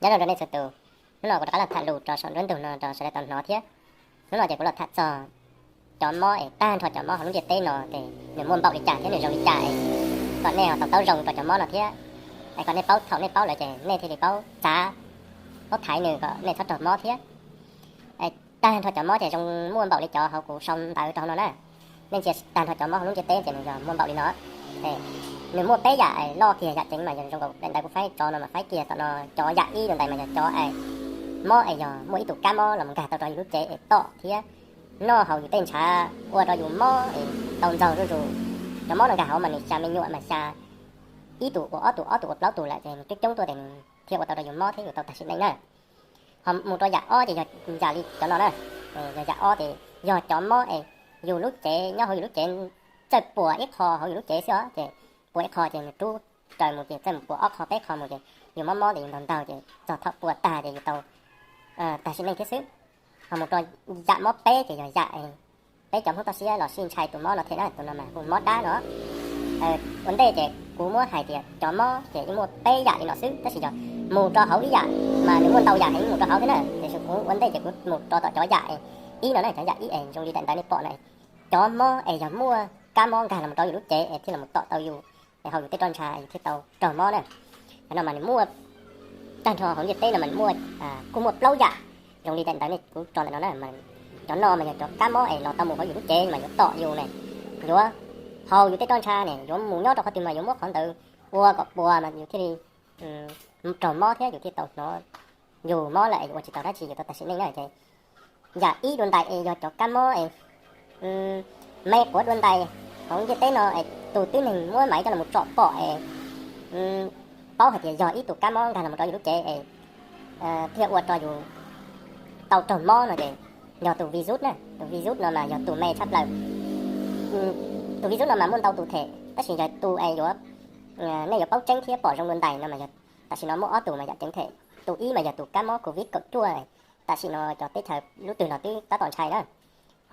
Nyob zoo rau nej txhua tus, hnub no kuv rov qab los tham lus rau saum nruab ntug no rau sawv daws tau hnov thiab. Hnub no ces kuv los tham txog cov mob es tag nrho cov mob hauv lub ntiaj teb no ces nws muaj npaum li cas thiab nws zoo li cas es kom nej ho tau taub zoo rau cov mob no thiab. Es kom nej paub, thaum nej paub lawm ces nej thiaj li paub txav, paub thaiv nws kom nej txhob raug mob thiab. Tag nrho cov mob ces zoo muaj npaum li cov hauv kuv sau ntawv rau hauv no na. Nej ntsia tag nrho cov mob hauv lub ntiaj teb ces nws yog muaj npaum li no. Nws muaj peb yam loj kiag, yam ceev mas yog zoo nkaus daim ntawv kuv faib tso no mas faib kiag tom no. Cov yam ib rau ntawd mas yog cov mob es yog muaj ib tug kab mob los nkag tau rau yus lub cev es tom thiab noj haus yus tej ntshav ua rau yus mob es tau ntxaug zuj zus. Cov mob no nkag hauv mas nws xya me nyuam mas xya, ib tug ua ob tug, ob tug ua plaub tug lawm ces nws coob coob tuaj ces nws thiaj ua tau rau yus mob thiab yus tau tag sim neej na. Ho mus rau yam ob ces yog yam li cov no na. Yog yam ob ces yog cov mob es yus lub cev, nyob hauv yus lub cev, txawj puas ib qho hauv yus lub cev xwb os, ces puas ib qho ces nws rub raws mus ces txawj mus puas ob qho peb qho mus ces yus mob mob ces yus ntaug ntaug ces txog thaum puas tag ces yus tau tag sim neej thiab xwb. Ho mus rau yam mob peb ces yog yam peb cov Hmoob toj siab los sib ntshai tus mob no thiab na, tus no mas hu mob dab no. Ua ntej ces kuv muab hais tias cov mob ces yeej muaj peb yam li no xwb, tab sis yog mus rau hauv ib yam mas nws muaj ntau yam heev mus rau hauv thiab na, tiam sis kuv ua ntej ces kuv mus rau tom cov yam ib no na, cov yam ib es zoo li daim ntawv nej pom na. Cov mob es yog muaj kab mob nkag los rau yus lub cev es thiaj los tom tau yus, es haus yus tej roj ntsha yus thiaj tau raug mob na. Cov no mas nws muaj tag nrho hauv ntiaj teb no mas nws muaj, kuj muaj plaub yam zoo li daim ntawv nej kuv tso ntawm no na. Cov no mas yog cov kab mob es los tau mus hauv yus lub cev mas yuav tom yus ne, yuav haus yus tej roj ntsha ne, yuav mus nyob rau qhov twg mas yuav muab qhov ntawd ua kom puas mas yus thiaj li raug mob thiab yus thiaj tau hnov yus mob lawm es yus ua tsis tau dab tsi yus tau tag sim neej na ces yam ib dua ntais es yog cov kab mob es me quav dua ntais hauv ntiaj teb no es tus tib neeg muab maiv coj los tsom pom es paub hais tias yog ib tug kab mob nkag los rau yus lub cev es thiaj ua rau yus tau raug mob no ces yog tus virus na. Tus virus no mas yog tus me tshaj plaws. Tus virus no mas muaj ntau tus them, tab sis yog tus es yuav, nej yuav paub tseeb thiab pom zoo dua ntais no mas yog tam sim no muaj ob tug mas yam ceev them. Tus ib mas yog tus kab mob covid kaum cuaj, tam sim no cov teb chaws lub twg los twb tab tom ntshai na.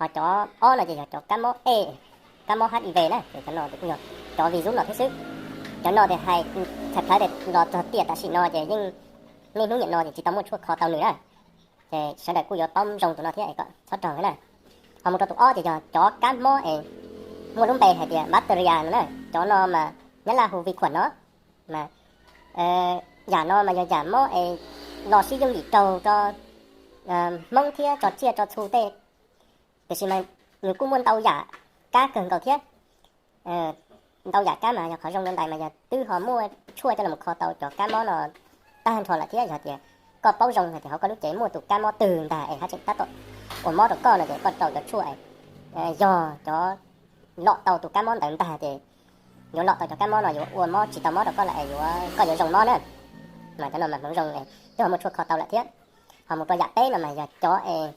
Ho cov ob no ces yog cov kab mob E, kab mob HIV na, ces cov no ces kuj yog cov virus no thiab xwb. Cov no ces hais txhais plawv tias los txog tiam tam sim no ces yeej niaj hnub niam no ces tsis tau muaj tshuaj kho tau nws na. Ces sawv daws kuj yuav paub zoo tus no thiab es kom txhob raug na. Ho mus rau tus ob ces yog cov kab mob es muaj lub npe hais tias bacteria no na. Cov no mas Nyab Laj hu vi khuam no. Mas yam no mas yog yam mob es los sib yooj yim raug rau Hmoob thiab tso tsiaj tso txhu tej, tiam sis mas nws kuj muaj ntau yam kab kawg nkaus thiab. Ntau yam kab mas yog qhov zoo dua ntais mas yog twb ho muaj tshuaj coj los kho tau cov kab mob no tag nrho lawm thiab. Yog tias koj paub zoo hais tias hauv koj lub cev muaj tus kab mob twg ntag es haj tseem tab tom ua mob rau koj no ces koj rau cov tshuaj yog cov lom tau tus kab mob ntawd ntag ces yuav lom tau cov kab mob no yuav ua mob tsis tau mob rau koj lawm es yuav, koj yuav zoo mob na. Mas cov no mas hmoov zoo es twb ho muaj tshuaj kho tau lawm thiab. Ho mus rau yam peb no mas yog cov es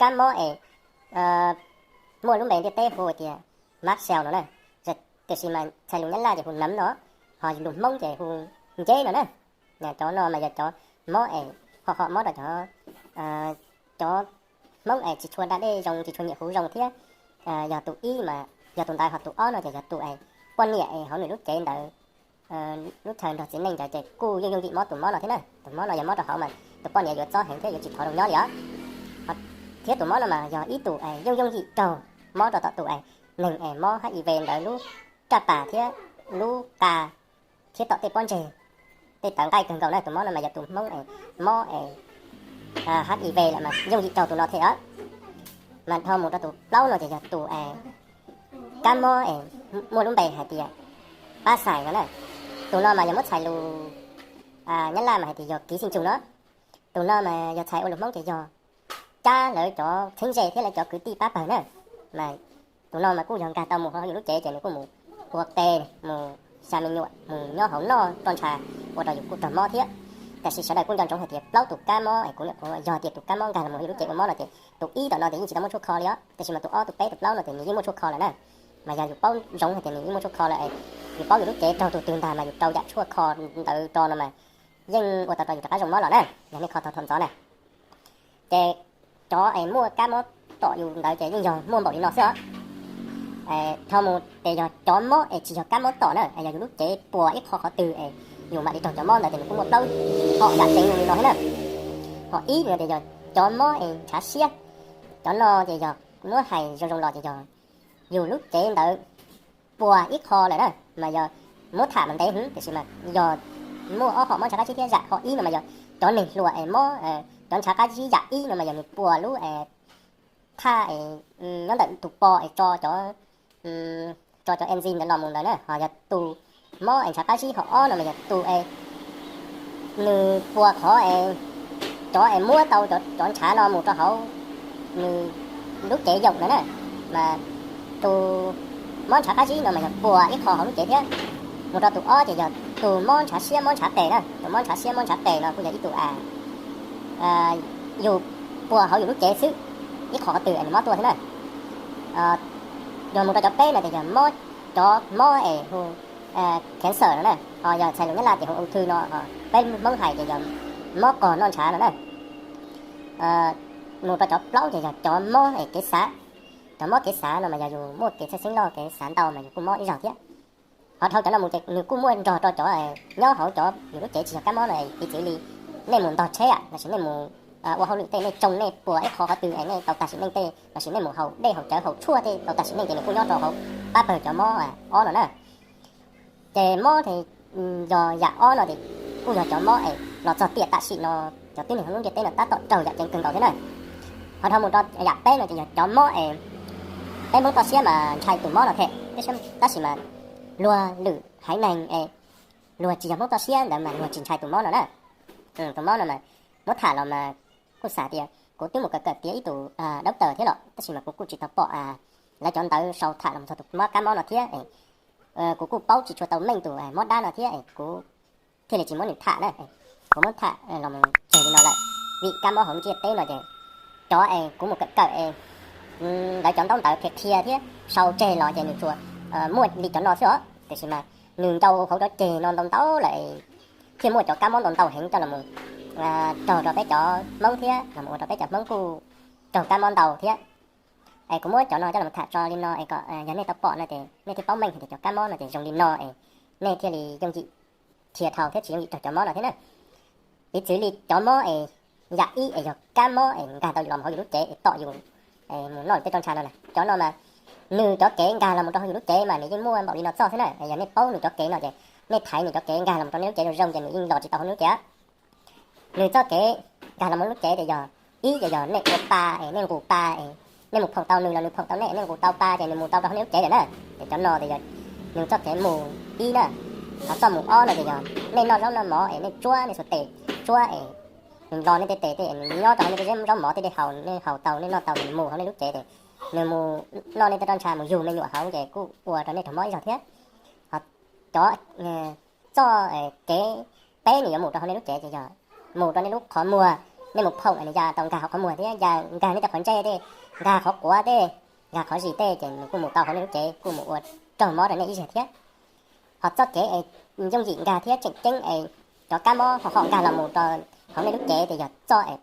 kab mob es muaj lub npe ntiaj teb hu tias mab xeos no na, tiam sis mas txhais lus Nyab Laj ces hu nấm no, ho lus Hmoob ces hu nceb no na. Cov no mas yog cov mob es ho ho mob rau cov, cov Hmoob es tsis tshua da dej zoo, tsis tshua nyiam huv zoo thiab. Yog tus ib mas yog tus ntawd, ho tus ob no ces yog tus es poj niam es hauv nws lub cev ntawd, lub chaw nrog txiv neej ntawd ces kuj yooj yooj yim mob tus mob no thiab na. Tus mob no yog mob rau hauv mas tus poj niam yuav txob heev thiab yuav tsis thov zoo nyob li os. Thiab tus mob no mas yog ib tug es yooj yooj yim raug mob rau tom tus es neeg es mob HIV ntawd lub raj pas thiab lub qa thiab tom tej pob ntseg, tej tawv nqaij kawg nkaus na. Tus mob no mas yog tus Hmoob es mob es HIV lawm mas yooj yim raug tus no thiab os. Mas dhau mus rau tus plaub no ces yog tus es kab mob es muaj lub npe hais tias pab xais no na. Tus no mas yog muab txhais lus Nyab Laj mas hais tias yog ký sinh trùng no. Tus no mas yog txhais ua lus Hmoob ces yog cab lawv cov txheeb ze thiab lawv cov kwv tij pab pawg na. Mas tus no mas kuj yog nkag tau mus hauv yus lub cev ces nws kuj mus ua qe, mus xya me nyuam, mus nyob hauv noj roj ntsha, ua rau yus kuj raug mob thiab. Tiam sis sawv daws kuj nco ntsoov hais tias plaub tus kab mob es kuv niam qhuav yog tias tus kab mob nkag los mus hauv yus lub cev ua mob no ces tus ib tom no ces yeej tsis tau muaj tshuaj kho li os, tiam sis mas tus ob, tus peb, tus plaub no ces nws yeej muaj tshuaj kho lawm na. Mas yog yus paub ntsoov hais tias nws yeej muaj tshuaj kho lawm, yus paub yus lub cev raug tus twg ntag mas yus rau yam tshuaj kho ntawd rau no mas yeej ua tau rau yus rov qab zoo mob los na, yog nej kho tau thaum ntxov na. Ces cov es muaj kab mob tom yus ntawd ces yeej yog muaj npaum li no xwb os. Dhau mus ces yog cov mob es tsis yog kab mob tom na, es yog yus lub cev puas ib qho qhov twg es yus mam li raug cov mob ntawd ces nws kuj muaj plaub hom yam tseem li no thiab na. Hom ib no ces yog cov mob es ntshav siab. Cov no ces yog muab hais zoo zoo los ces yog yus lub cev ntawd puas ib qho lawm na, mas yog muab tham mas ntev heev tiam sis mas yog muaj ob hom mob ntshav qab zib thiab. Yam hom ib no mas yog cov neeg hluas es mob cov ntshav qab zib. Yam ib no mas yog nws puas lub thaj nyob ntawm tus po es tso cov, tso cov enzyme ntawd los mus ntawd na. Ho yog tus mob es ntshav qab zib hom ob no mas yog tus es nws puas qhov es cov es muab tau cov ntshav no mus rau hauv nws lub cev yoom ntawd na. Mas tus mob ntshav qab zib no mas yog puas ib qho hauv lub cev thiab. Mus rau tus ob ces yog tus mob ntshav siab mob ntshav qes na. Tus mob ntshav siab mob ntshav qes no kuj yog ib tug a, yus puas hauv yus lub cev xwb, ib qho qhov twg es nws mob tuaj thiab na. Yog mus rau cov peb no ces yog mob, cov mob es hu cancer no na, ho yog txhais lus Nyab Laj ces hu ung thư no, peb Hmoob hais ces yog mob qog noj ntshav no na. Mus rau cov plaub ces yog cov mob es kev xav. Cov mob kev xav no mas yog yus muaj kev txhawj xeeb loj kev xav ntau mas yus kuj mob ib zaug thiab. Ho dhau cov no mus ces nws kuj muaj nrog rau cov nyob hauv cov yus lub cev tsis yog kab mob no, piv txwv li nej mus ntog tsheb lossis nej mus ua hauj lwm tej nej tsoo nej puas ib qho qhov twg es nej tau tag sim neej tej lossis nej mus haus dej haus cawv haus tshuaj tej tau tag sim neej ces nws kuj nyob rau hauv pab pawg cov mob ob no na. Ces mob yog yam ob no ces kuj yog cov mob es los txog tiam tam sim no cov tib neeg hauv lub ntiaj teb no tab tom raug yam ceev kawg nkaus thiab na. Ho dhau mus rau yam peb no ces yog cov mob es peb Hmoob toj siab mas ntshai tus mob no thiab, tab sis mas luag lwm haiv neeg es luag tsis yog Hmoob toj siab ntawd mas luag tsis ntshai tus mob no na. Tus mob no mas muab tham los mas kuj xav tias kuv twb mus kawm kawm tiav ib tus dab tawm thiab los tab sis mas kuv kuj tsis tau pom lawv cov ntawv sau tham los txog tus mob kab mob no thiab. Kuv kuj paub tsis tshua tau meej tus mob dab no thiab es kuv thiaj li tsis muab nws tham na. Kuv muab tham los mus tseg li no lawm, vim kab mob hauv ntiaj teb no ces cov es kuv mus kawm kawm es lawv cov ntaub ntawv qhia qhia thiab sau tseg los ces nws tsuas muaj li cov no xwb os, tiam sis mas nws ncau hauv cov ceg no ntau ntau lawm, thiaj muaj cov kab mob ntau ntau heev coj los raug rau peb cov Hmoob thiab los ua rau peb cov Hmoob kuj raug kab mob ntau thiab. Es kuv muab cov no coj los tham tso li no es kom yog nej tau pom no ces nej thiaj paub meej hais tias cov kab mob no ces zoo li no es nej thiaj li yooj yim thiaj dhau thiab tsis yooj yim raug cov mob no thiab na. Piv txwv li cov mob es yam ib es yog kab mob es nkag tau los hauv yus lub cev es tom yus mus noj tej roj ntsha no na, cov no mas nws cov kev nkag los mus rau hauv yus lub cev mas nws yeej muaj npaum li no txoj xwb na. Yog nej paub nws cov kev no ces nej thaiv nws cov kev nkag los mus rau nej lub cev zoo zoo ces nws yeej los tsis tau hauv nej lub cev. Nws txoj kev nkag los mus lub cev ces yog ib ces yog nej ua pa es nej nqus pa es nej mus phoom tau nws los nws phoom tau nej, nej nqus tau pa ces nws mus tau rau hauv nej lub cev lawm na. Ces cov no ces yog nws txoj kev mus ib na. Ho txoj mus ob no ces yog nej noj zaub noj mov es nej tsuab nej xuas tes, tsuab es nws nplo nej tej tes tej nws nyob rau hauv nej tej zaub mov tej dej haus, nej haus tau nej noj tau nws mus hauv nej lub cev ces nws mus noj nej tej roj ntsha mus yug me nyuam hauv ces kuj ua rau nej raug mob ib zaug thiab. Ho cov txoj kev peb nws yuav mus rau hauv nej lub cev ces yog mus rau nej lub qhov muag, nej mus phoom nws ya tau nkag hauv qhov muag thiab ya nkag nej tej qhov ntsej tej, nkag qhov quav tej, nkag qhov zis tej ces nws kuj mus tau hauv nej lub cev kuj mus ua raug mob rau nej ib zaug thiab. Ho txoj kev es yooj yim nkag thiab tseem ceeb es cov kab mob ho ho nkag los mus rau hauv nej lub cev ces yog txoj es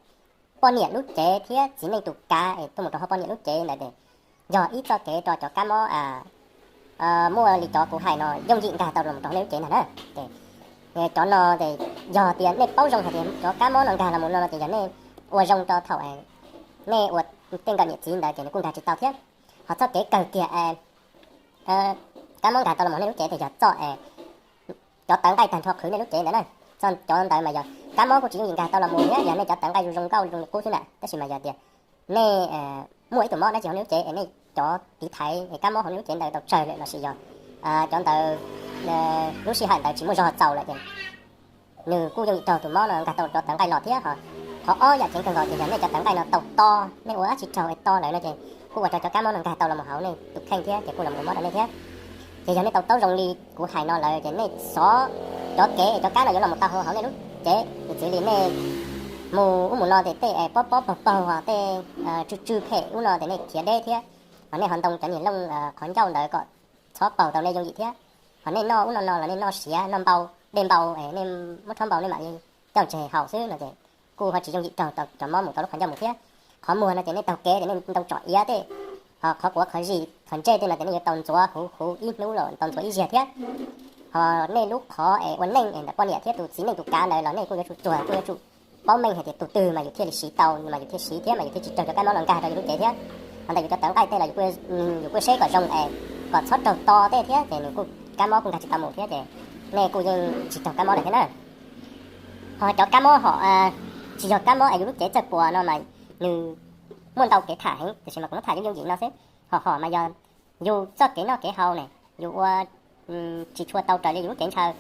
poj niam lub cev thiab txiv neej tus kav es tuaj mus rau hauv poj niam lub cev ntawd ces yog ib txoj kev rau cov kab mob muaj li cov kuv hais no yooj yim nkag tau los rau hauv nej lub cev ntag na. Ces cov no ces yog tias nej paub zoo hais tias cov kab mob no nkag los mus no no ces yog nej ua zoo rau thaum nej ua tej nkawm niam txiv ntawd ces nws kuj nkag tsis tau thiab. Ho txoj kev kawg kiag kab mob nkag tau los hauv nej lub cev ces yog txoj cov tawv nqaij tag nrho qhwv nej lub cev ntawd na. Txoj cov ntawd mas yog kab mob kuj tsis yooj yim nkag tau los mus thiab, yog nej cov tawv nqaij zoo zoo nkauj zoo li qub xwb na, tab sis mas yog tias nej muaj ib tug mob dab tsi hauv nej lub cev es nej cov tiv thaiv kab mob hauv nej lub cev ntawd tau tsawg lawm lossis yog cov ntawd lub sij hawm ntawd tsis muaj zog txaus lawm ces nws kuj yooj yim raug tus mob no nkag tau cov tawv nqaij los thiab. Ho qhov ob yam ceev kawg nkaus ces yog nej cov tawv nqaij no tau to, nej ua dab tsi raug es to lawm no ces kuj ua rau cov kab mob no nkag tau los mus hauv nej tus kheej thiab ces kuj los ua mob rau nej thiab. Ces yog nej tau taub zoo li kuv hais no lawm ces nej xov cov kev cov kab no yuav los mus tau hauv hauv nej lub cev, piv txwv li nej mus ub mus no ces tej pob pob paug paug, tej tsw tsw phem ub no ces nej khiav deb thiab. Ho nej ho ntoo cov niag looj qhov ncauj ntawd kom txhob paug tau nej yooj yim thiab. Ho nej noj ub noj no los nej noj siav noj npau, dej npau, nej muab rhaub npau nej mam li coj tseg haus xwb no ces kuj ho tsis yooj yim raug tau cov mob mus tau lub qhov ncauj mus thiab. Qhov muag no ces nej taug kev ces nej ntoo tsom iav tej, ho qhov quav qhov zis qhov ntsej tej no ces nej yuav tau ntxuav huv huv ib hnub los tau ntxuav ib zaug thiab. Ho nej lub qhov es ua neej es ntawm poj niam thiab tus txiv neej tus kav ntawd los nej kuj yuav tsum txuag, kuj yuav tsum paub meej hais tias tus twg mas yus thiaj li siv tau, mas yus thiaj siv thiab mas yus thiaj tsis raug cov kab mob no nkag rau yus lub cev thiab. Ho ntawm yus cov tawv nqaij tej los yus kuj, yus kuj seb kom zoo es kom txhob raug to tej thiab ces nws kuj kab mob kuj nkag tsis tau mus thiab ces nej kuj yeej tsis raug kab mob lawm thiab na. Ho cov kab mob ho tsis yog kab mob es yus lub cev txawj puas no mas nws muaj ntau kev tham heev, tiam sis mas kuv muab tham yooj yooj yim no xwb. Ho ho mas yog yus txoj kev noj kev haus ne, yus ua tsis tshua tau raws li yus lub cev ntshaw,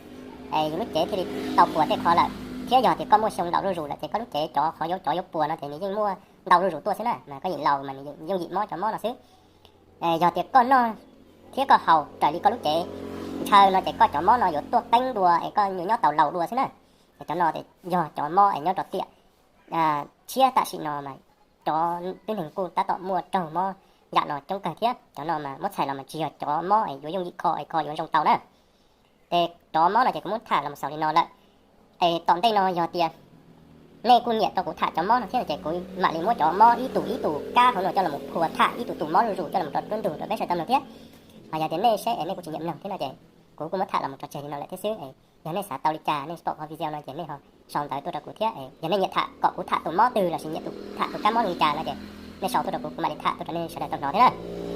es yus lub cev thiaj li tau puas tej qhov lawm. Thiab yog tias koj muaj xyoo laus zuj zus lawm ces koj lub cev cov qhov yuav, cov yuav puas no ces nws yeej muaj ntau zuj zus tuaj xwb na, mas koj yeej laus mas nws yooj yim mob cov mob no xwb. Yog tias koj noj thiab koj haus raws li koj lub cev ntshaw no ces koj cov mob no yuav tuaj qeeb dua es koj yuav nyob tau laus dua xwb na. Cov no yog cov mob es nyob rau tiam tshiab tam sim no mas cov tib neeg kuj tab tom muaj raug mob yam no coob kawg thiab. Cov no mas muab txhais los mas tsis yog cov mob es yuav yooj yim kho es kho yuav zoo tau na. Ces cov mob no ces kuv muab tham los xaus li no lawm. Es tom ntej no yog tias nej kuj nyiam rau kuv tham cov mob no thiab no ces kuv mam li muab cov mob ib tug ib tug kab hauv no coj los phua tham ib tug tus mob zuj zus coj los rau tub ntug rau peb sawv daws mloog thiab. Ho yog tias nej saib es nej kuj tsis nyiam mloog thiab no ces kuv kuj muab tham los mus tso tseg li no lawm thiab xwb. Yog nej xav tau li cas nej pom qhov video no ces nej ho sau ntawv tuaj rau kuv thiab. Yog nej nyiam tham kom kuv tham tus mob twg lossis nyiam tham tus kab mob li cas no ces nej sau tuaj rau kuv, kuv mam li tham tuaj rau nej sawv daws tau hnov thiab na.